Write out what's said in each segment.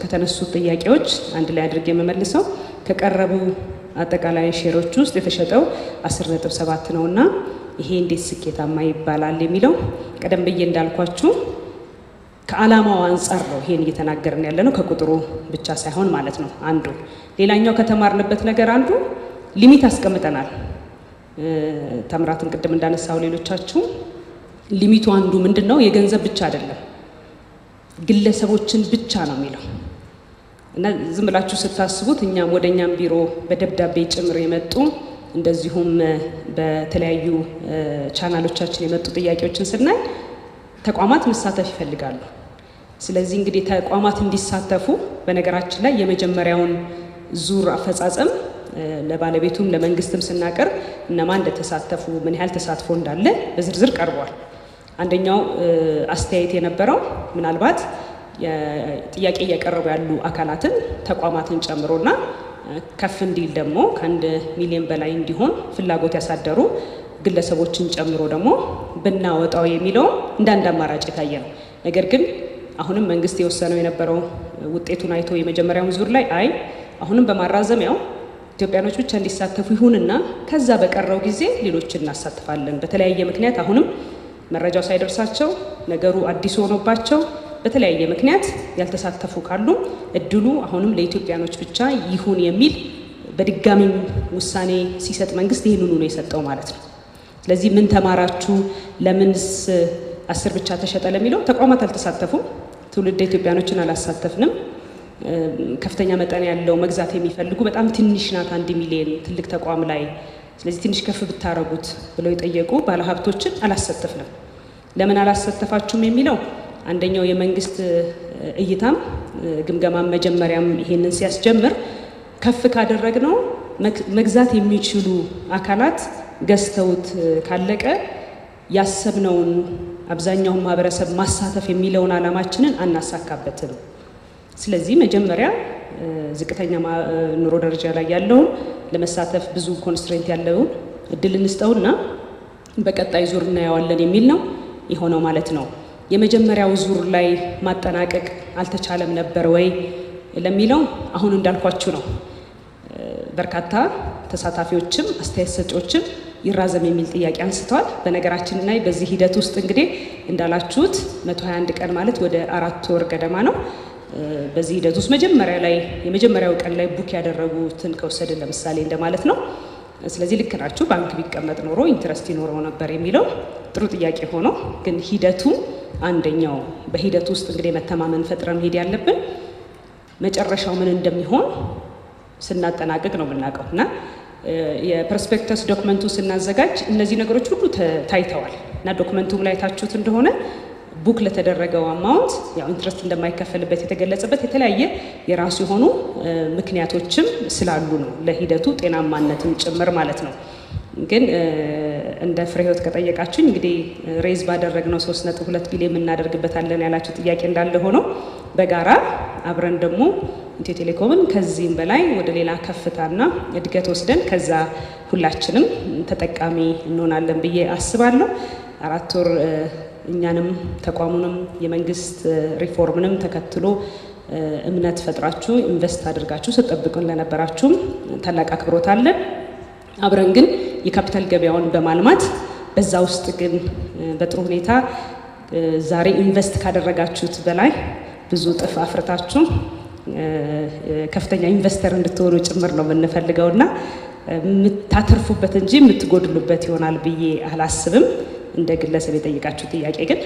ከተነሱት ጥያቄዎች አንድ ላይ አድርጌ የምመልሰው ከቀረቡ አጠቃላይ share ኦች ውስጥ የተሸጠው 10.7 ነውና ይሄ እንዴት ስኬታማ ይባላል የሚለው ቀደም ብዬ እንዳልኳችሁ ከዓላማው አንጻር ነው ይሄን እየተናገርን ያለ ነው፣ ከቁጥሩ ብቻ ሳይሆን ማለት ነው። አንዱ ሌላኛው ከተማርንበት ነገር አንዱ limit አስቀምጠናል። ተምራትን ቅድም እንዳነሳው ሌሎቻችሁ limit ኡ አንዱ ምንድን ነው? የገንዘብ ብቻ አይደለም፣ ግለሰቦችን ብቻ ነው የሚለው። እና ዝም ብላችሁ ስታስቡት እኛም ወደ እኛም ቢሮ በደብዳቤ ጭምር የመጡ፣ እንደዚሁም በተለያዩ ቻናሎቻችን የመጡ ጥያቄዎችን ስናይ ተቋማት መሳተፍ ይፈልጋሉ። ስለዚህ እንግዲህ ተቋማት እንዲሳተፉ በነገራችን ላይ የመጀመሪያውን ዙር አፈጻጸም ለባለቤቱም ለመንግስትም ስናቀርብ እነማን እንደተሳተፉ፣ ምን ያህል ተሳትፎ እንዳለ በዝርዝር ቀርቧል። አንደኛው አስተያየት የነበረው ምናልባት ጥያቄ እያቀረቡ ያሉ አካላትን ተቋማትን ጨምሮና ከፍ እንዲል ደግሞ ከ1 ሚሊዮን በላይ እንዲሆን ፍላጎት ያሳደሩ ግለሰቦችን ጨምሮ ደግሞ ብናወጣው የሚለው እንደ አንድ አማራጭ የታየ ነው። ነገር ግን አሁንም መንግስት የወሰነው የነበረው ውጤቱን አይቶ የመጀመሪያውን ዙር ላይ አይ አሁንም በማራዘሚያው ኢትዮጵያኖች ብቻ እንዲሳተፉ ይሁንና ከዛ በቀረው ጊዜ ሌሎችን እናሳትፋለን። በተለያየ ምክንያት አሁንም መረጃው ሳይደርሳቸው፣ ነገሩ አዲስ ሆኖባቸው በተለያየ ምክንያት ያልተሳተፉ ካሉ እድሉ አሁንም ለኢትዮጵያኖች ብቻ ይሁን የሚል በድጋሚም ውሳኔ ሲሰጥ መንግስት ይህንኑ ነው የሰጠው ማለት ነው። ስለዚህ ምን ተማራችሁ፣ ለምንስ 10 ብቻ ተሸጠ ለሚለው ተቋማት አልተሳተፉም፣ ትውልደ ኢትዮጵያኖችን አላሳተፍንም። ከፍተኛ መጠን ያለው መግዛት የሚፈልጉ በጣም ትንሽ ናት 1 ሚሊየን ትልቅ ተቋም ላይ፣ ስለዚህ ትንሽ ከፍ ብታረጉት ብለው የጠየቁ ባለሀብቶችን አላሳተፍንም። ለምን አላሳተፋችሁም የሚለው አንደኛው የመንግስት እይታም ግምገማም መጀመሪያም ይሄንን ሲያስጀምር ከፍ ካደረግነው መግዛት የሚችሉ አካላት ገዝተውት ካለቀ ያሰብነውን አብዛኛውን ማህበረሰብ ማሳተፍ የሚለውን ዓላማችንን አናሳካበትም። ስለዚህ መጀመሪያ ዝቅተኛ ኑሮ ደረጃ ላይ ያለውን ለመሳተፍ ብዙ constraint ያለውን እድል እንስጠውና በቀጣይ ዙር እናየዋለን የሚል ነው የሆነው ማለት ነው። የመጀመሪያው ዙር ላይ ማጠናቀቅ አልተቻለም ነበር ወይ ለሚለው አሁን እንዳልኳችሁ ነው። በርካታ ተሳታፊዎችም አስተያየት ሰጪዎችም ይራዘም የሚል ጥያቄ አንስተዋል። በነገራችን ላይ በዚህ ሂደት ውስጥ እንግዲህ እንዳላችሁት 121 ቀን ማለት ወደ 4 ወር ገደማ ነው። በዚህ ሂደት ውስጥ መጀመሪያ ላይ የመጀመሪያው ቀን ላይ book ያደረጉትን ከወሰድን ለምሳሌ እንደማለት ነው። ስለዚህ ልክ ናችሁ። ባንክ ቢቀመጥ ኖሮ interest ይኖረው ነበር የሚለው ጥሩ ጥያቄ ሆኖ ግን ሂደቱ አንደኛው በሂደቱ ውስጥ እንግዲህ መተማመን ፈጥረን መሄድ ያለብን መጨረሻው ምን እንደሚሆን ስናጠናቅቅ ነው የምናውቀው። እና የ prospectus document ኡ ስናዘጋጅ እነዚህ ነገሮች ሁሉ ታይተዋል። እና document ኡም ላይ ታችሁት እንደሆነ book ለተደረገው amount ያው interest እንደማይከፈልበት የተገለጸበት የተለያየ የራሱ የሆኑ ምክንያቶችም ስላሉ ነው፣ ለሂደቱ ጤናማነትም ጭምር ማለት ነው። ግን እንደ ፍሬ ህይወት ከጠየቃችሁኝ እንግዲህ raise ባደረግነው 3.2 ቢሊዮን እናደርግበታለን ያላችሁ ጥያቄ እንዳለ ሆኖ በጋራ አብረን ደግሞ ኢትዮ ቴሌኮምን ከዚህም በላይ ወደ ሌላ ከፍታና እድገት ወስደን ከዛ ሁላችንም ተጠቃሚ እንሆናለን ብዬ አስባለሁ። 4 ወር እኛንም ተቋሙንም የመንግስት ሪፎርምንም ተከትሎ እምነት ፈጥራችሁ invest አድርጋችሁ ስትጠብቁን ለነበራችሁም ታላቅ አክብሮት አለን። አብረን ግን የካፒታል ገበያውን በማልማት በዛ ውስጥ ግን በጥሩ ሁኔታ ዛሬ invest ካደረጋችሁት በላይ ብዙ እጥፍ አፍርታችሁ ከፍተኛ investor እንድትሆኑ ጭምር ነው የምንፈልገው እና የምታተርፉበት እንጂ የምትጎድሉበት ይሆናል ብዬ አላስብም። እንደ ግለሰብ የጠየቃችሁ ጥያቄ ግን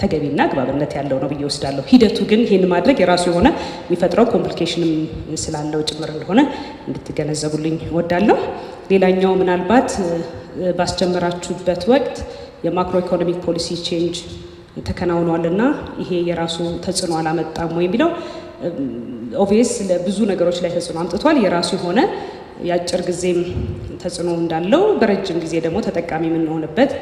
ተገቢና አግባብነት ያለው ነው ብዬ ወስዳለሁ። ሂደቱ ግን ይህን ማድረግ የራሱ የሆነ የሚፈጥረው complication ም ስላለው ጭምር እንደሆነ እንድትገነዘቡልኝ እወዳለሁ። ሌላኛው ምናልባት ባስጀመራችሁበት ወቅት የ macroeconomic policy change ተከናውኗልና ይሄ የራሱ ተጽዕኖ አላመጣም ወይ የሚለው obvious ለብዙ ነገሮች ላይ ተጽዕኖ አምጥቷል። የራሱ የሆነ የአጭር ጊዜም ተጽዕኖ እንዳለው በረጅም ጊዜ ደግሞ ተጠቃሚ የምንሆንበት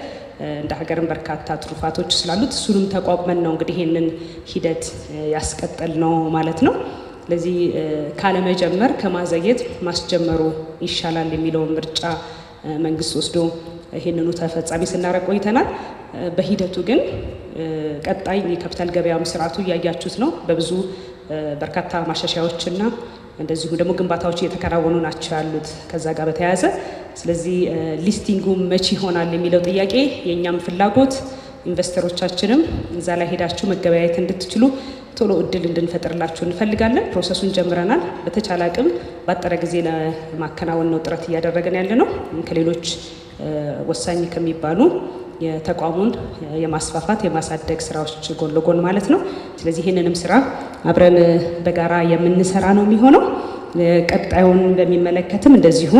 እንደ ሀገርም በርካታ ትሩፋቶች ስላሉት እሱንም ተቋቁመን ነው እንግዲህ ይህንን ሂደት ያስቀጠልነው ማለት ነው። ስለዚህ ካለመጀመር ከማዘግየት ማስጀመሩ ይሻላል የሚለውን ምርጫ መንግስት ወስዶ ይህንኑ ተፈጻሚ ስናደርግ ቆይተናል። በሂደቱ ግን ቀጣይ የካፒታል ገበያም ስርዓቱ እያያችሁት ነው። በብዙ በርካታ ማሻሻያዎችና እንደዚሁ ደግሞ ግንባታዎች እየተከናወኑ ናቸው ያሉት ከዛ ጋር በተያያዘ። ስለዚህ listing ኡ መቼ ይሆናል የሚለው ጥያቄ የእኛም ፍላጎት ኢንቨስተሮቻችንም እዛ ላይ ሄዳችሁ መገበያየት እንድትችሉ ቶሎ እድል እንድንፈጥርላችሁ እንፈልጋለን። Process ኡን ጀምረናል። በተቻለ አቅም ባጠረ ጊዜ ለማከናወን ነው ጥረት እያደረግን ያለ ነው፣ ከሌሎች ወሳኝ ከሚባሉ የተቋሙን የማስፋፋት የማሳደግ ስራዎች ጎን ለጎን ማለት ነው። ስለዚህ ይህንንም ስራ አብረን በጋራ የምንሰራ ነው የሚሆነው። ቀጣዩን በሚመለከትም እንደዚሁ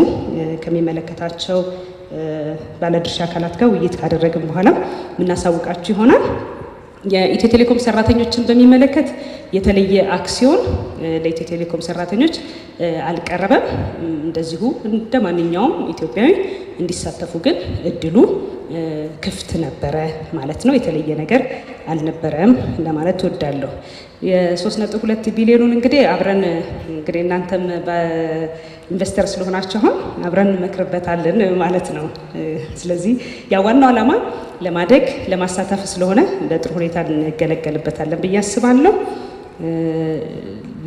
ከሚመለከታቸው ባለድርሻ አካላት ጋር ውይይት ካደረግን በኋላ የምናሳውቃችሁ ይሆናል። የኢትዮ ቴሌኮም ሰራተኞችን በሚመለከት የተለየ አክሲዮን ለኢትዮ ቴሌኮም ሰራተኞች አልቀረበም። እንደዚሁ እንደ ማንኛውም ኢትዮጵያዊ እንዲሳተፉ ግን እድሉ ክፍት ነበረ ማለት ነው። የተለየ ነገር አልነበረም ለማለት እወዳለሁ። የ3.2 ቢሊዮኑን እንግዲህ አብረን እንግዲህ እናንተም በ investor ስለሆናችሁ አሁን አብረን እንመክርበታለን ማለት ነው። ስለዚህ ያ ዋናው ዓላማ ለማደግ ለማሳተፍ ስለሆነ በጥሩ ሁኔታ እንገለገልበታለን ብዬ አስባለሁ።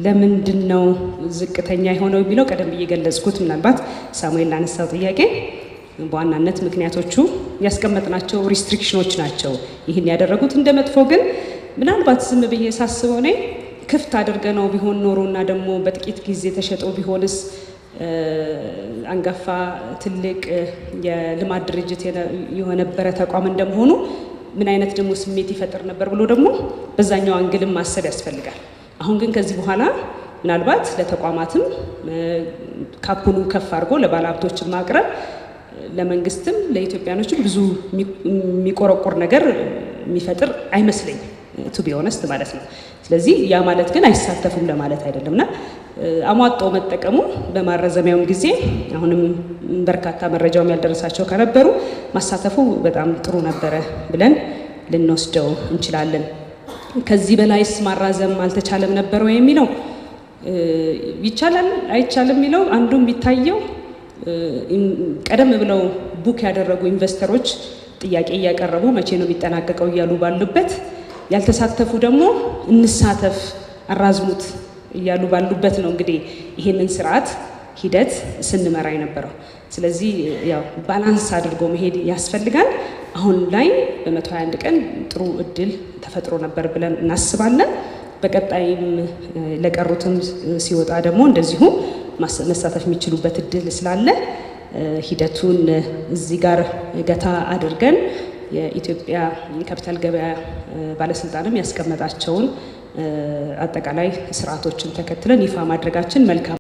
ለምንድን ነው ዝቅተኛ የሆነው የሚለው ቀደም ብዬ ገለጽኩት። ምናልባት ሳሙኤል ላነሳው ጥያቄ በዋናነት ምክንያቶቹ ያስቀመጥናቸው restriction ኦች ናቸው ይህን ያደረጉት። እንደ መጥፎ ግን ምናልባት ዝም ብዬ ሳስበው እኔ ክፍት አድርገነው ቢሆን ኖሮ እና ደግሞ በጥቂት ጊዜ ተሸጠው ቢሆንስ፣ አንጋፋ ትልቅ የልማት ድርጅት የነበረ ተቋም እንደመሆኑ ምን አይነት ደግሞ ስሜት ይፈጥር ነበር ብሎ ደግሞ በዛኛው angle ም ማሰብ ያስፈልጋል። አሁን ግን ከዚህ በኋላ ምናልባት ለተቋማትም cap ኡን ከፍ አድርጎ ለባለሀብቶችን ማቅረብ ለመንግስትም ለኢትዮጵያኖችም ብዙ የሚቆረቆር ነገር የሚፈጥር አይመስለኝም፣ to be honest ማለት ነው። ስለዚህ ያ ማለት ግን አይሳተፉም ለማለት አይደለም እና አሟጦ መጠቀሙ በማራዘሚያውም ጊዜ አሁንም በርካታ መረጃውም ያልደረሳቸው ከነበሩ ማሳተፉ በጣም ጥሩ ነበረ ብለን ልንወስደው እንችላለን። ከዚህ በላይስ ማራዘም አልተቻለም ነበር ወይ የሚለው፣ ይቻላል አይቻልም የሚለው አንዱ የሚታየው ቀደም ብለው book ያደረጉ ኢንቨስተሮች ጥያቄ እያቀረቡ መቼ ነው የሚጠናቀቀው እያሉ ባሉበት፣ ያልተሳተፉ ደግሞ እንሳተፍ አራዝሙት እያሉ ባሉበት ነው እንግዲህ ይህንን ስርዓት ሂደት ስንመራ የነበረው። ስለዚህ ያው balance አድርጎ መሄድ ያስፈልጋል። አሁን ላይ በ121 ቀን ጥሩ እድል ተፈጥሮ ነበር ብለን እናስባለን። በቀጣይም ለቀሩትም ሲወጣ ደግሞ እንደዚሁ መሳተፍ የሚችሉበት እድል ስላለ ሂደቱን እዚህ ጋር ገታ አድርገን የኢትዮጵያ ካፒታል ገበያ ባለስልጣንም ያስቀመጣቸውን አጠቃላይ ስርዓቶችን ተከትለን ይፋ ማድረጋችን መልካም